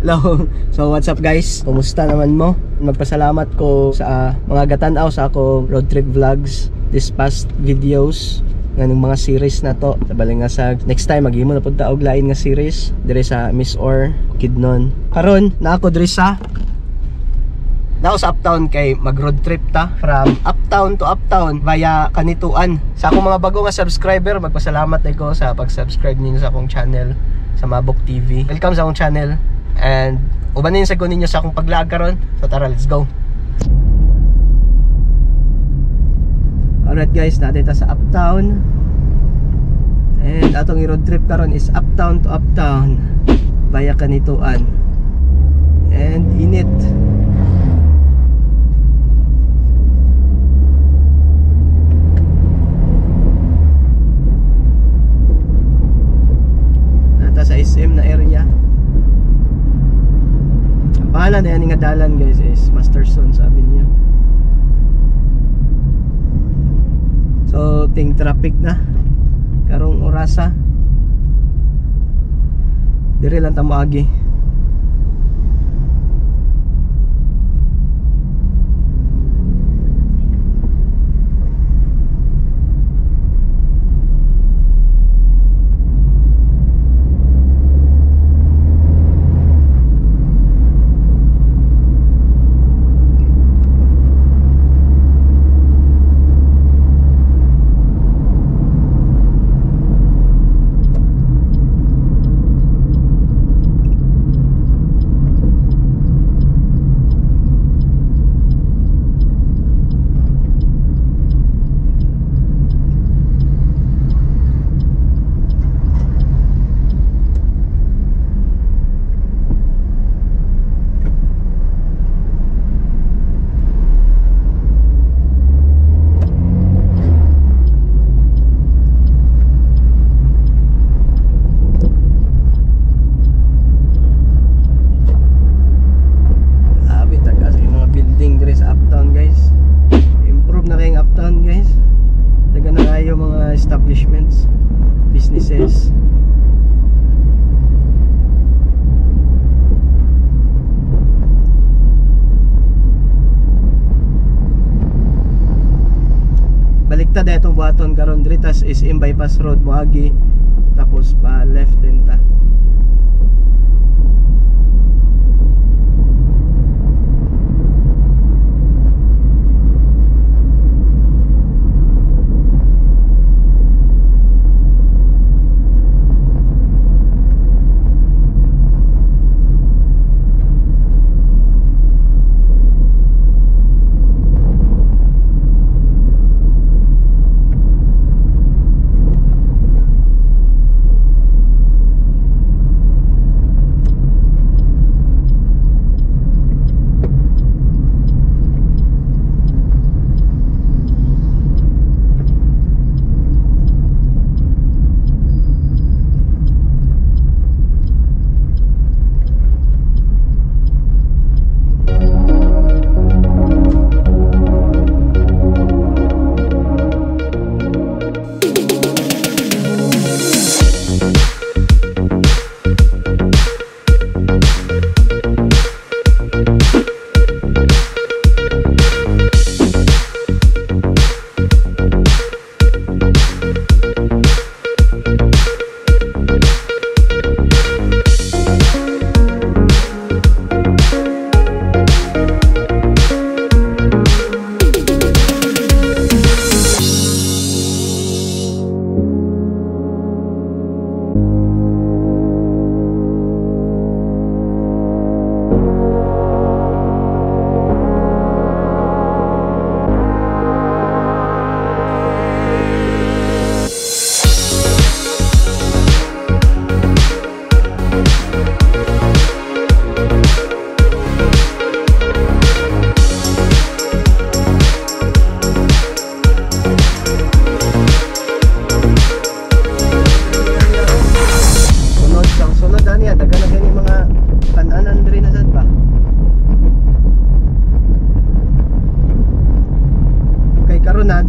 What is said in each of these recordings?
Hello. So what's up guys? Kumusta naman mo? Magpasalamat ko sa mga gatanaw sa ako road trip vlogs this past videos nganong mga series na to. Sa balingasag next time maghimo na pud ta og lain nga series dire sa Miss Or Kidnon. Karon na ako dire sa Now sa Uptown kay mag road trip ta from Uptown to Uptown via Canitoan. Sa akong mga bago nga subscriber, magpasalamat ko sa pag-subscribe ninyo sa akong channel sa Mabok TV. Welcome sa akong channel and ubanin sa ko ninyo sa akong paglaag karon. So tara, let's go. Alright guys, natin ta sa Uptown. And atong i-road trip karon is Uptown to Uptown via Canitoan. And init. Sa SM na area. Ang pangalan na yan nga dalan guys is Masterson Avenue. So ting traffic na karong orasa. Dire lang ta moagi. Establishments, businesses. Baliktad na itong buhaton karon diri tas SM Bypass Road moagi tapos pa left din ta.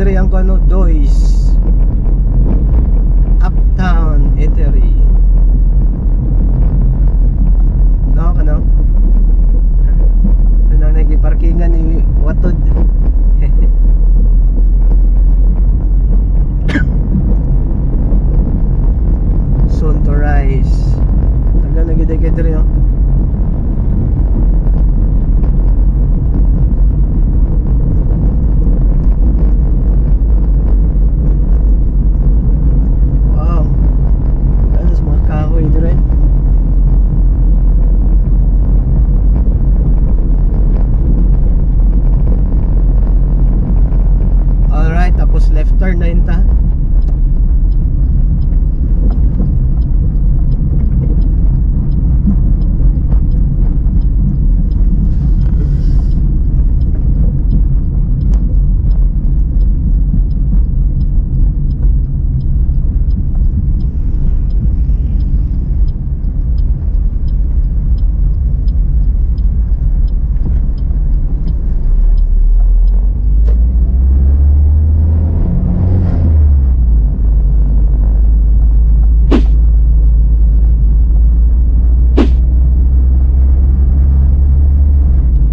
Diri ang kuno Doys Uptown Eatery. No, kano? giparkingan ni Watod. Soon to rise. Tagal na gid kay diri, oh. Wow. Ano sa mga kahoy dire? Alright, tapos left turn na yun ta.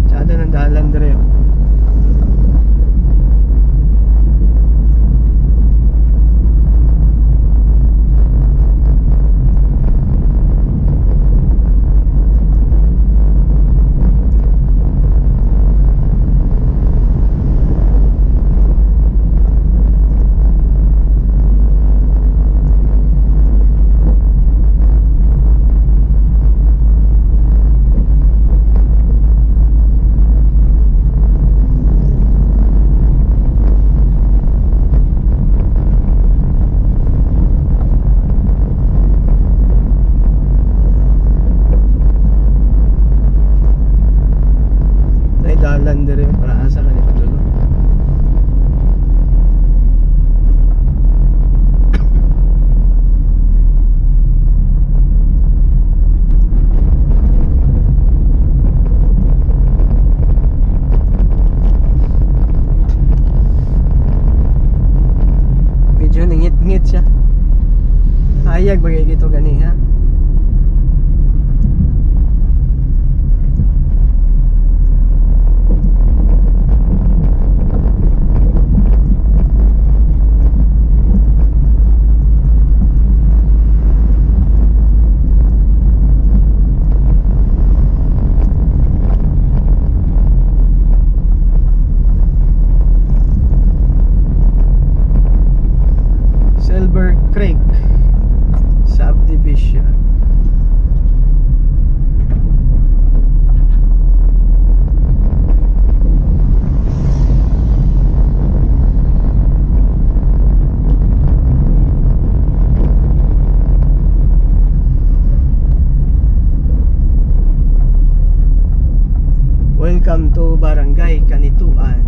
Tsada ng dalan dire, oh. Ay, dalan dire para asa ka ni padulo. Medyo ningit-ngit siya. Hayag bagay gito gani ha. Silver Creek Subdivision. Welcome to Barangay Canitoan.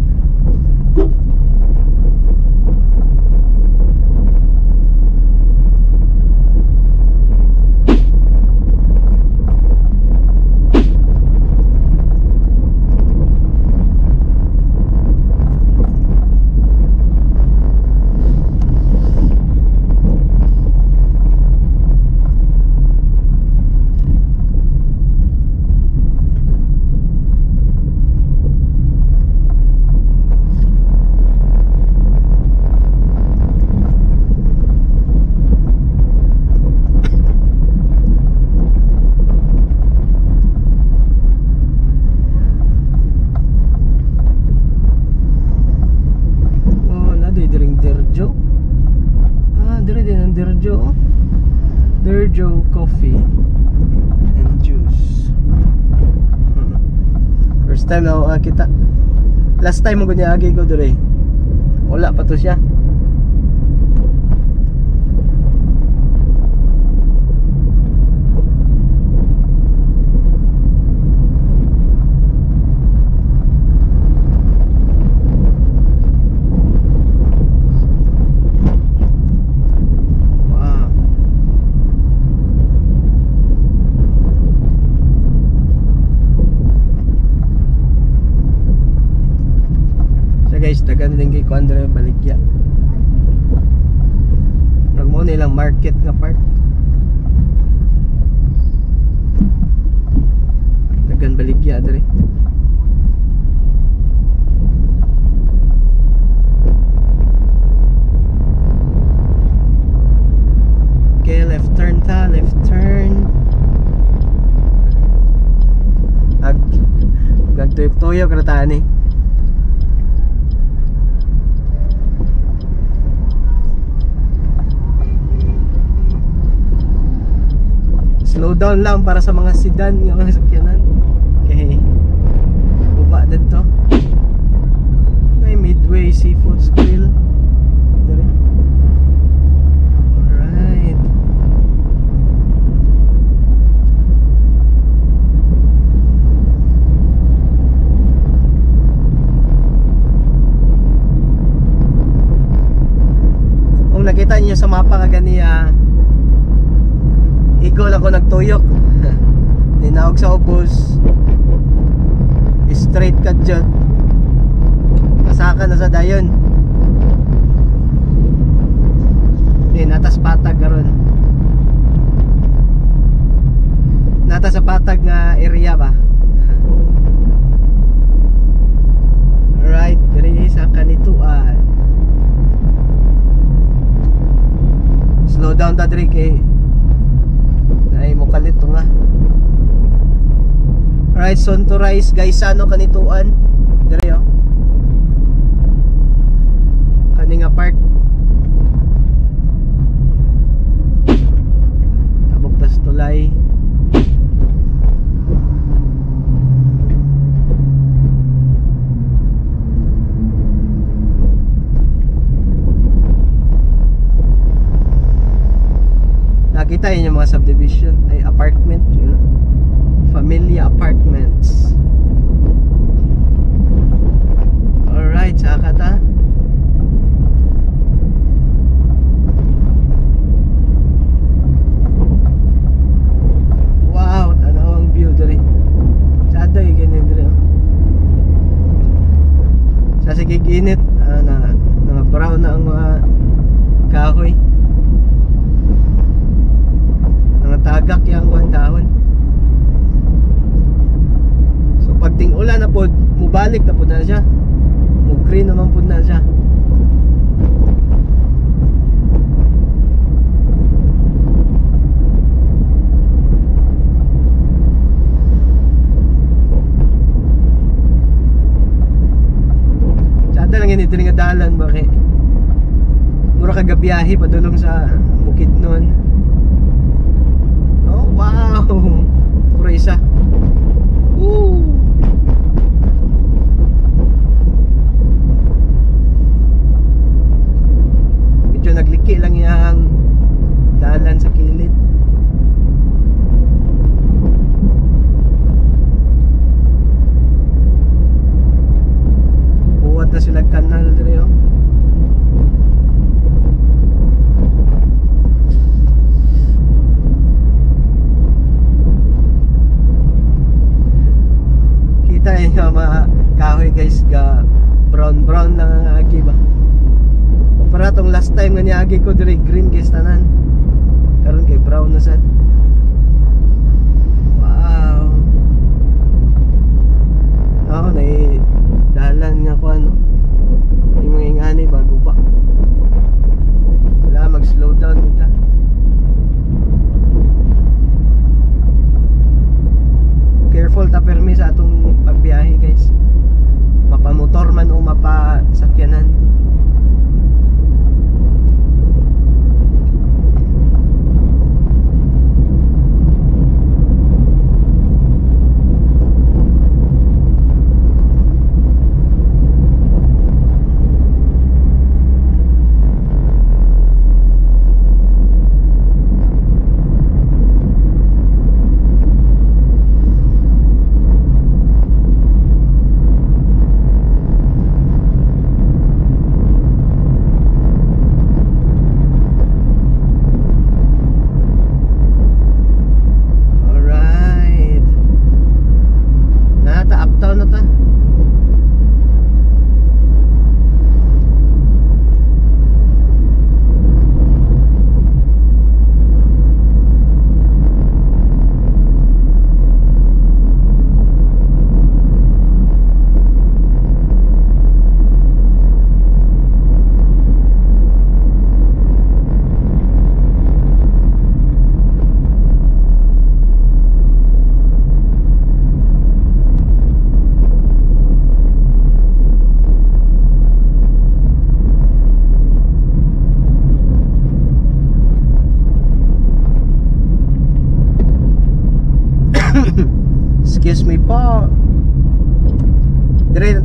Oh, na diring Derjo. Ah, dire din ang Derjo, oh. Derjo Coffee and Juice. First time na ako kita. Last time mo niagi ko dire. Wala pa to siya. Wow. So guys, dagan din kay kuan dire baligya. Murag mo nilang market nga part. Dagan baligya dire. Tuyok ra ta ni. Slow down lang para sa mga sedan nga mga sakyanan. Okay. Buba dito. May Midway Seafoods Grill. Dere. Alright. Kung nakita niyo sa mapa kaganiya, igo lang ko nagtuyok. Ninaog sa ubos. Straight ka dyan. Pasaka na sa dayon. Di natas patag karon. Nata sa patag nga area ba. Alright, diri sa Canitoan. Slow down ta diri kay ay mukalit to nga. Alright, soon to rise guys, ano Canitoan diri oh. Kani nga park. Tabok tas tulay. Nakita yun yung mga subdivision ay apartment, you know? Familia Apartments. Alright, saka ta. Wow, tanaw ang view diri. Sada gini diri. Oh. Sa sige init, na na brown na ang mga kahoy. Tagak yang kuan dahon. So pag ting-ulan na pod, mubalik na pod na siya. Mo green naman pod na siya. Tsada lang yun diri nga dalan ba kay mura ka gabiyahe padulong sa Bukidnon. Oh, wow! Puro isa. Woo! Medyo nagliki lang yung dalan sa kilid. Buwat na sila kanal diri oh. Kita yung mga kahoy guys, ga brown brown lang ang agi ba. Para tong last time nga niagi ko diri green guys tanan. Karon kay brown na sad. Wow. Oh, nay dalan nga ko ano. Yung mga ingani bago pa. Wala mag slow down kita. Careful ta permi sa atong pagbiyahe guys. Mapamotor man o mapasakyanan.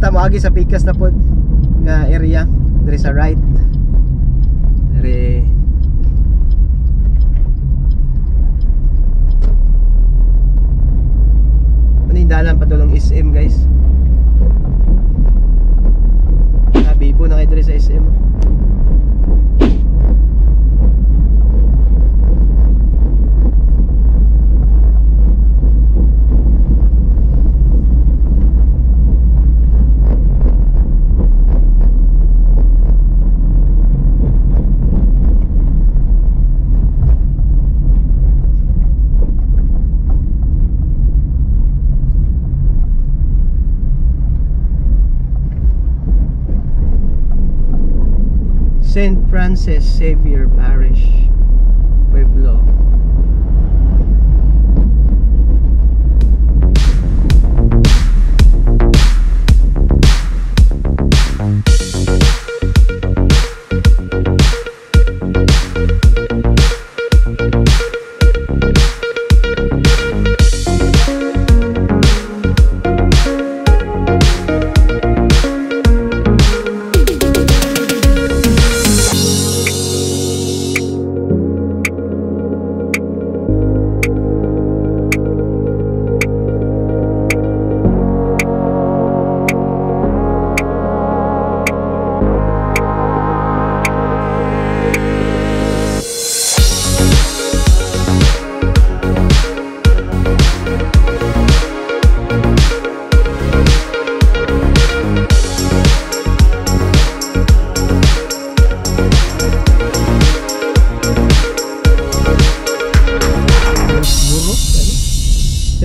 Ta moagi sa Pikas na pod nga area diri sa right. Diri ano yung dalan padulong SM, guys. Bibo na kayo diri sa SM. St. Francis Xavier Parish, Pueblo.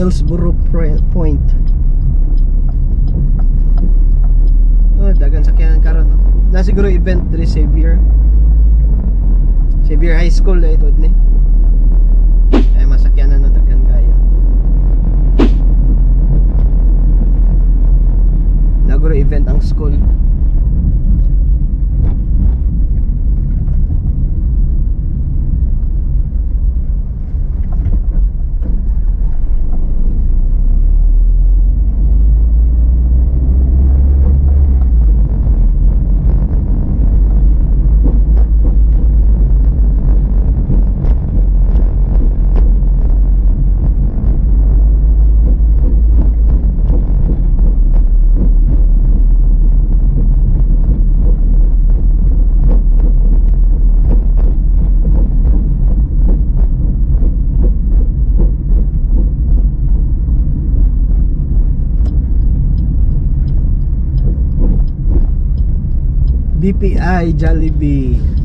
Hillsborough Point. Oh, dagan sakyanan karon, no. Na siguro event diri Xavier. Xavier High School na ito ni. Ay masakyanan no, daghan kayo. Naguro event ang school. BPI, Jollibee.